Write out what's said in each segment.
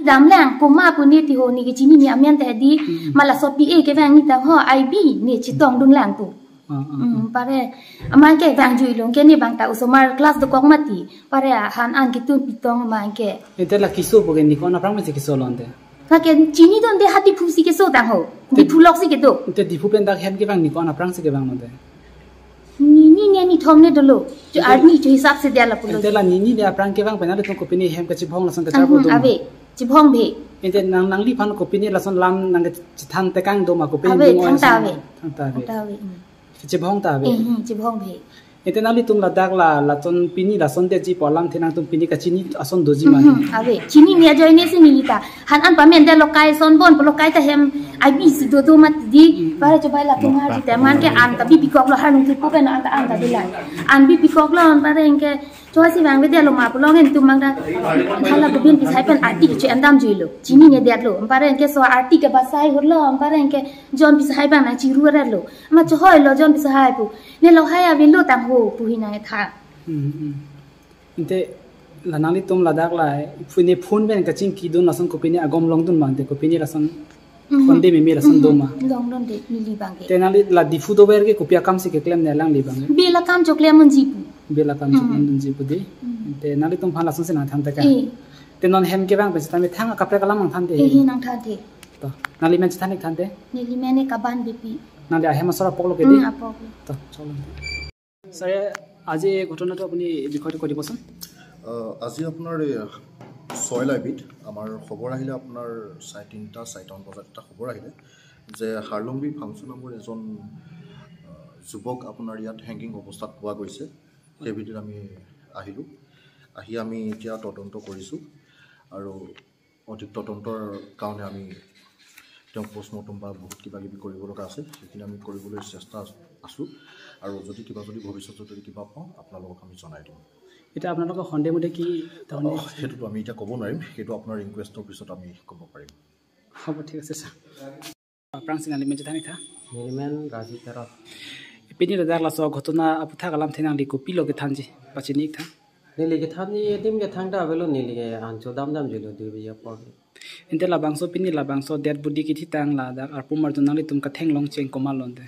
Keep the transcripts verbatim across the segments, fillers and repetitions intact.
Damlang, komat pu ne tiho, ne kechinine amen te di, Hmm. ma laso P A kevang ne tang ho, I B ne chetongdunlang pu. Ah, ah, Hmm, ah. pare, amat ke vangjuilo, ke ne bang ta osomar class dokok mati, pare han an ketun pitong amat ke. Ante la keso pu ke ne ko-an aphrang pensi keso lo ante? Lake chinidunde ha Diphu si keso tang ho. Te- Diphu lok si kedo. Ante Diphu pen dak hem kevang ne ko-an aphrang si kevang lo ante? Nini ne nithom ne dolo. Jo Ante- arni jo hisap si dia lapulo. Ante la nini ne aphrang kevang pen nanglitum kopine hem kachibhong lason kachar Mhm, bodung. Ave. Chibhong bhe. Ante nang nangliphan kopine lason lam nangkachethan tekang do ma kopine Ave, ding thang oi ta ason ave. Thang ta ave. Thang ta ave. Hmm. Chibhong ta ave. Eh, hmm, chibhong bhe. Ante nanglitum ladak la, lason pini lason detji pu alamthe nangtum pini kachini ason doji ma. Mhm, ave. Chinine ajoine si neli ta. Han an pamen de lokai son bon, lokai ta hem I B si dodo mati di. Hmm. Pare chobai la tumar di teman ke an ta bipikoklo, harnung thupo pen an ta an ta dilai. An bipikoklo an pare anke choi si vangvedetlo ma pulo ngen tum mang ta. Hala Gobind Bisai pen arti keche-endamjuilo. Chinine detlo. Pare anke so arti ke basai hurlo, pare anke John Bisai bang nangchiru-etlo. Ma chohoilo John Bisai pu. Ne lohai avelo tang ho pu hi nangtha. Hmm, hmm. Ante la nanglitum ladak la phu- ne phone pen kachingkidun lason kopine agom longdun ma ante kopine lason Mhm. Honde meme lason Mhm. do ma. Longdunde neli bang ke. Te nangli la Diphu dover ke kopi akam si keklem ne alangli bang ke? Bel akam choklem unji pu. Bel akam Hmm. choklem unji pu di. Hmm. Te nanglitum aphan lason si nangthan tekang. Eh. Te non hem kevang pen seta methang akaprek alam nangthanthe. Eh, nangthanthe. To, nangli men chethan ik thanthe. Neli men ke Kaban Beypi. Nangli ahem asor apoklo ke di. Hmm, apok. To, cholo. স্যাৰে, আজি এই ঘটনাটো আপুনি বিষয়টো কৈ দিবচোন। আহ, আজি আপোনাৰ এই ছয়লাইবিত আমাৰ খবৰ আহিলে, আপোনাৰ চাৰে তিনিটা, চাৰিটামান বজাত এটা খবৰ আহিলে যে হাৰলুংবি ফাংচু নামৰ এজন, আহ, যুৱক আপোনাৰ ইয়াত হেংগিং অৱস্থাত পোৱা গৈছে। সেই ভিত্তিত আমি আহিলোঁ। আহি আমি এতিয়া তদন্ত কৰিছোঁ আৰু অধিক তদন্তৰ কাৰণে আমি তেওঁক পষ্টমৰ্টম বা বহুত কিবা কিবি কৰিব লগা আছে, সেইখিনি আমি কৰিবলৈ চেষ্টা আছোঁ। আৰু যদি কিবা, যদি ভৱিষ্যতে যদি কিবা পাওঁ, আপোনালোকক আমি জনাই দিম। এতিয়া আপোনালোকৰ সন্দেহ মতে কি ধৰণে? অ, সেইটোতো আমি এতিয়া ক'ব নোৱাৰিম, সেইটো আপোনাৰ ইনকুৱেষ্টৰ পিছত আমি ক'ব পাৰিম। হ'ব, ঠিক আছে sir. Aphrangsi nangli men chethan ik tha. Neli men Raji Terot. Pini ladak laso ghotona aputhak alamthe nangli kopilo kethanji pachini ik tha. Neli kethanji adim ke thangta avelo, neli ke an chodamdamjuilo dui baje apor. Ante labangso pini labangso dead body kethitang ladak arpum arjun nanglitum katheklong cheng komat lo ante?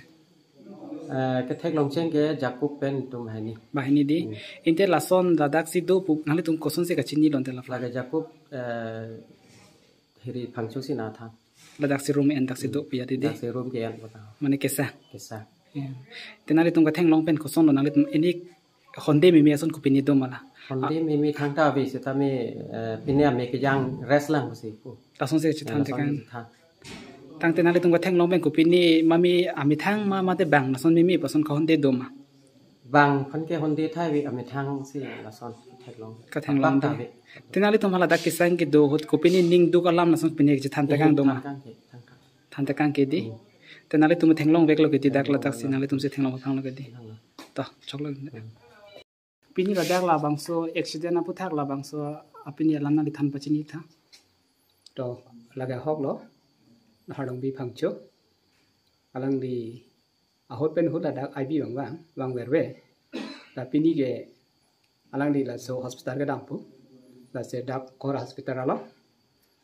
Eh, katheklong cheng ke Jacob pen itum banghini. Banghini di. Hmm. Ante lason ladaksi do pu nanglitum kosonsi kachinilo ante la? Lake Jacob, eh, hiri phangcho si nangthan. Ladaksi room en daksi do pu ya di di. Daksi room ke-en pu ta. Mane kesa. Kesa. Ya. Te nanglitum katheklong pen kosonlo, nanglitum ini honde meme ason kopine do ma la? Honde meme thangta ave seta me, eh, pine ame kejang rest lang pusi pu. Lasonsi chethan tekang. Lasonsi chethan. Tangte nanglitum katheklong pen kopine mame amethang ma mate bang lason meme pu ason kahonde do ma? Bang aphan ke honde thai ave, amethang si lason theklong. Katheklong Apak ta di. Ave. Te nanglitum hala dak kesang kedo ahut kopine ning duk alam lason pine chethan tekang do ma? Than tekang ke, than tekang. Than tekang ke di. Hmm. Te nanglitum theklong veklo ke di dak Theklong ladaksi veklo. Nanglitum si theklong veklo ke di. Theklong. To, choklo. Hmm. Pini ladak labangso accident aputhak labangso apini alam nangli than pachini ik tha. To, lake ahok lo, Harlongbi Phangcho. Alangli ahut pen ahut ladak I B vang vang, vang verve. La pini ke alangli laso hospital kedam pu. Lasi dak Kohora hospital along.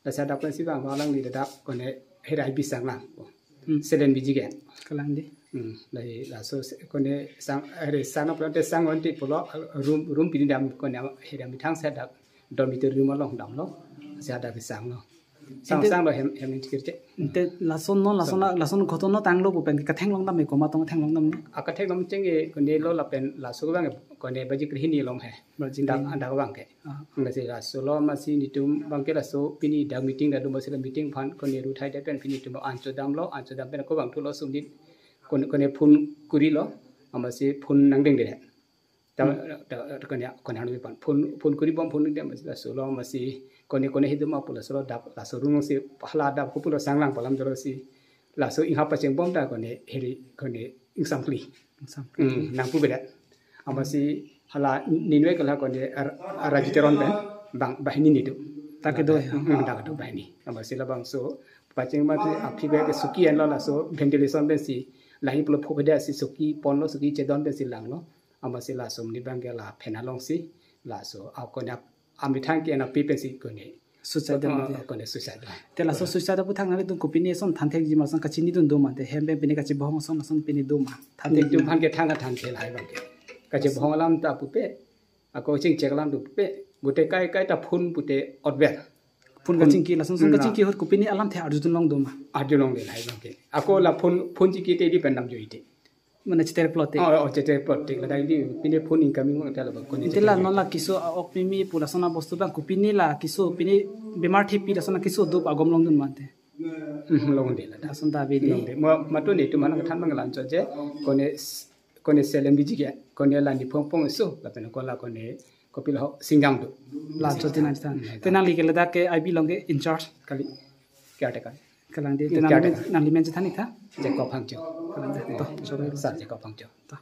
Lasi dak pensi vang alangli ladak kone hera I B sang lang pu. Hmm. Selen biji ke. Kalang di. Hmm. Lasi laso se-, kone sang, hera sang na pulote sang vanti pulo room, room pini dam kone hera methang si dak dormitory room along damlo. Si dak kesanglo. Sang, Ante sanglo hem, hem ni chikir che. Ante lason non, lason, Sang. Lason ghotona tanglo pu pen katheklong dam e, komat tong theklong dam ni? Akatheklong cheng e kone lo lapen laso vang kone baji krehini along he. Baji Dak, krehini. Dak vang ke. Ah. Lasi laso lo masi nitum vang ke laso pini dak meeting dak do masi la meeting aphan kone ru thai de pen pini tum an chodamlo, an chodam pen ako vang thulo sumdin kone, kone phone kurilo, amasi phone nangdeng de. Ta, Hmm. ta, ta kone, kone hanu pan phone, phone kuri bom phone dia masi laso lo masi kone, kone hidu ma pu laso lo dak laso room si hala dak ko pulo sang lang pu alam dolo si laso inghap pacheng bom ta kone heri kone ingsam kli. Ingsam kli. Hmm, nangpu bedak. Amasi hala ninwe kala kone ar-, Raji Teron pen bang banghini nidu. Ta kedo ya. Hmm, dak kedo banghini. Amasi labangso pacheng mati aphi be ke suki enlo laso ventilation pensi lahi pulo phobeda si suki ponlo suki chedon pensi langlo. Amasi laso ni bang ke la phen along si laso a kone ap-, amethang ke na pi pensi kone Suicide dam, Ah, mate. Kone suicide. Te laso suicide aphuthak nanglitum kopine ason thanthe ji ma, lason kachini dun do ma, te hem pen pine kachebohong ason, lason pine do ma. Thanthe Nitum ji ma. Aphan ke thang athan thel hai bang ke. Kachebohong alam ta pupe. Ako chingchek alam ta pupe. Gute kai kai ta phone pute otver. Phone kachingki, lason son Hmm, kachingki ahut kopine alamthe arjulong do ma. Arjulongdel hai bang ke. Ako la phone, phone chingki te di pen damjoi te. Mane cheter plot te. Oh, oh, cheter plot te. Ladak di pine phone incoming mo ta la bang kone. Te la non la keso a-ok mimi pu lason abostu abang kopine la keso pine bemar thepi lason keso do agom longdun ma te. Hmm, longdel la. Lason ta ave di. Longdel. Mo matu nitum aphan than bang lanchot je. Kone s- kone selem biji ke. Kone la ni phong phong so. Lapen ko la kone kopilo singjang do. Lanchot te nangthan. Te nangli ke ladak ke I B along ke in charge. Kali. Caretaker. Kalang di. Hmm, Te nangli caretaker. men, nangli men chethan ik tha. Jacob Phangcho. Kalang di. To, sorry. Sir Jacob Phangcho. To.